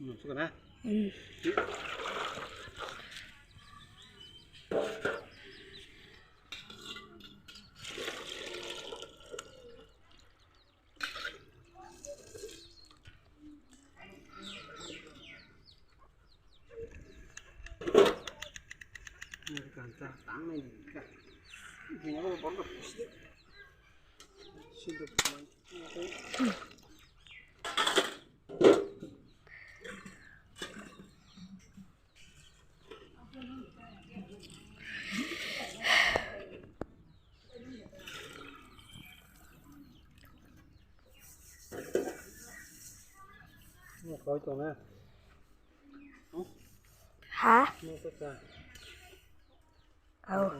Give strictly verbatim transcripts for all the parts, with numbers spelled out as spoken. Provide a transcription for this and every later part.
Hmm. Ha? Oh.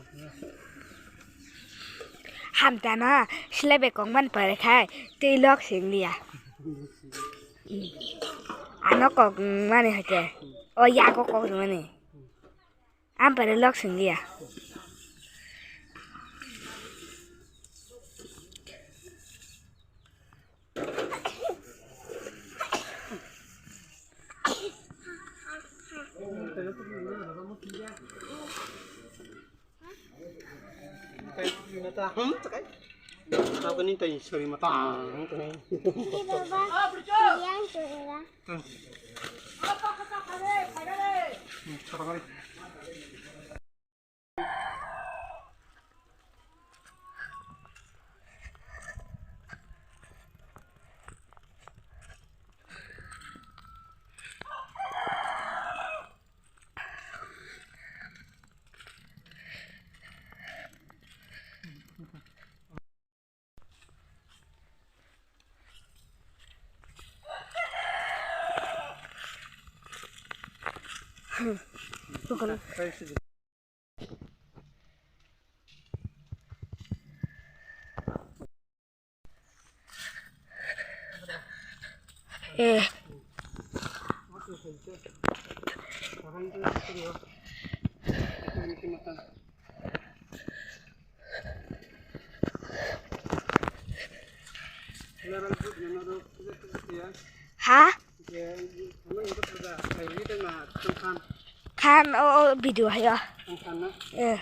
Hamtano, silai bai kok man pore khai, tei lok sing liya. Ano kok mani hake, o yago kok mani. Ampere lok sing liya. Tau kani tai sori mata ang kani. Ini baba, yang tu ya. Eh. Ha? Khan o, o video hayo. Eh.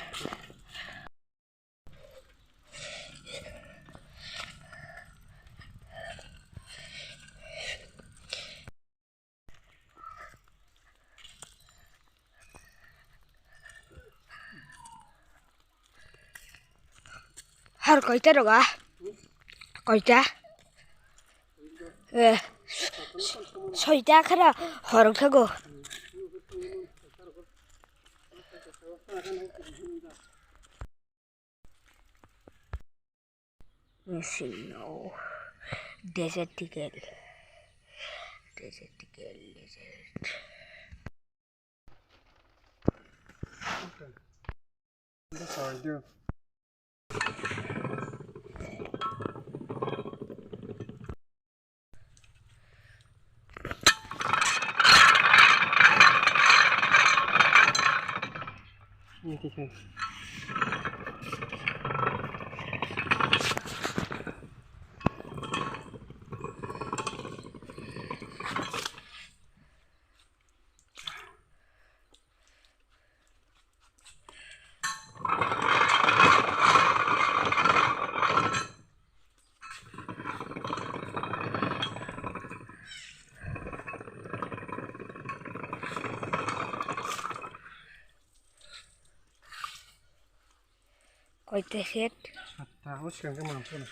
Har koita roga? Koita? Eh, soita khara horok thago. Missing no. Desert ticket. Desert ticket, desert. That's how I do. Koita set? Satta, o swkang khe mansa na.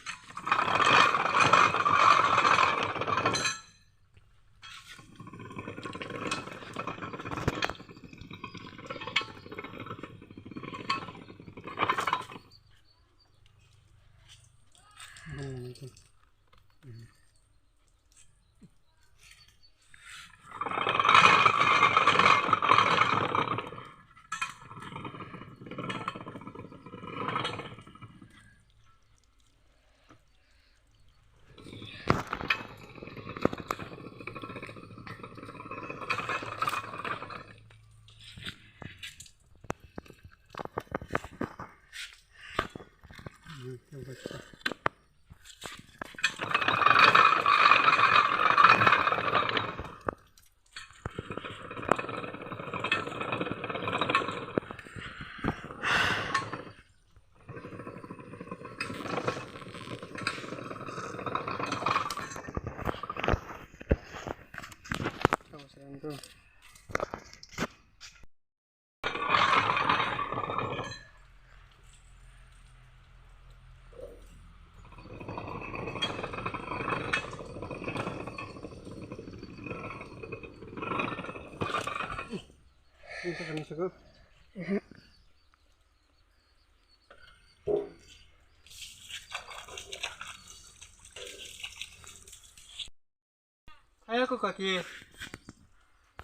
Aya ko kaki.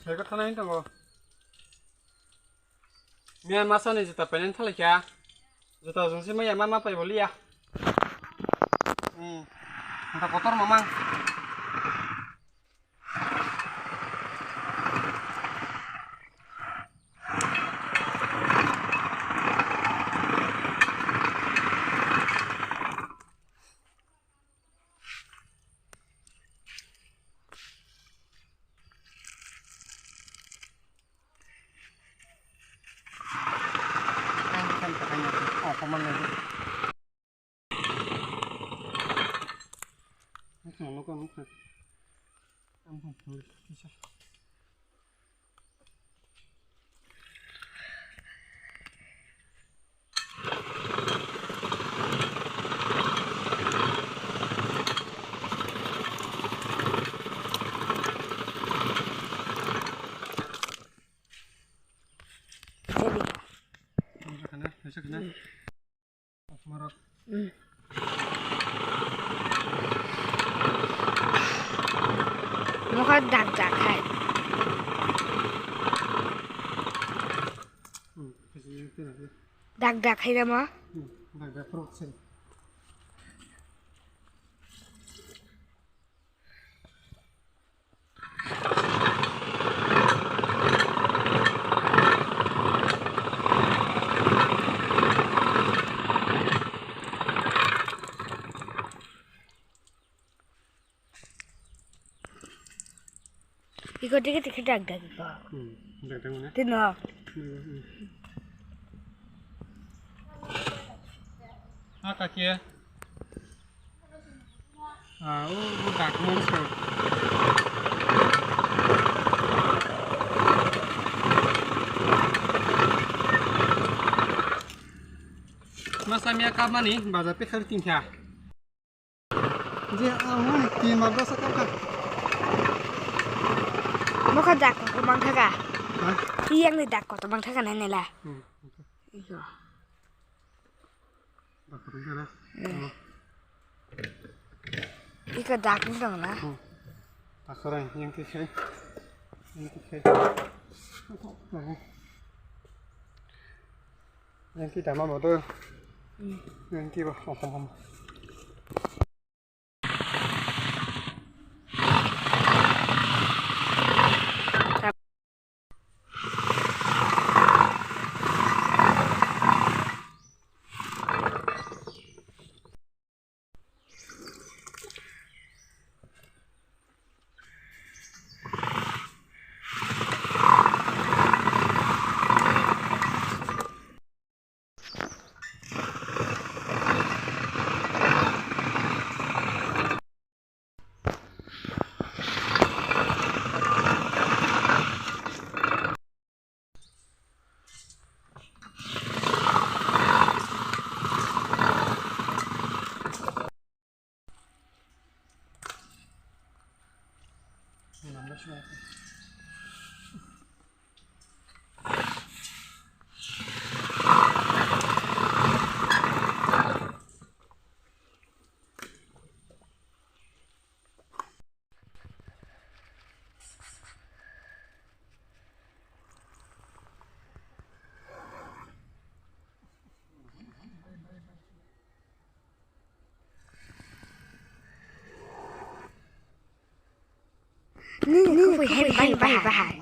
Sego thanai tongo. Miya masa ni juta painani thalai kha. Juta jungsi maya ma ma pai boliya. Hmm. Anta kotor mamang. Mokha dak dak khai. Dak dak khai rama. Dak dak prok se. Iko dikit dikit dak dak iko. Hmm, dak dak mana? Tino. Hmm, hmm. Ah, kaki ya. Ah, oh, oh, dak mon so. Masa miya kap mani, bajar pe khari tingkha. Je, ah, mani, ti ma dosa kap kha. Mokha dak ko mang thaga. Ha? Iyang ni dak ko to mang thaga nai nela. Hmm, okay. Iyo. Dak ko tingkha na. Hmm. Oh. Ika dak ni dong na. Hmm. Dak ko rang, yang ti khai. Yang ti khai. Oh. Yang ti dama motor. Hmm. Yang ti ba, oh, oh, oh. Nini kubui hai bahai.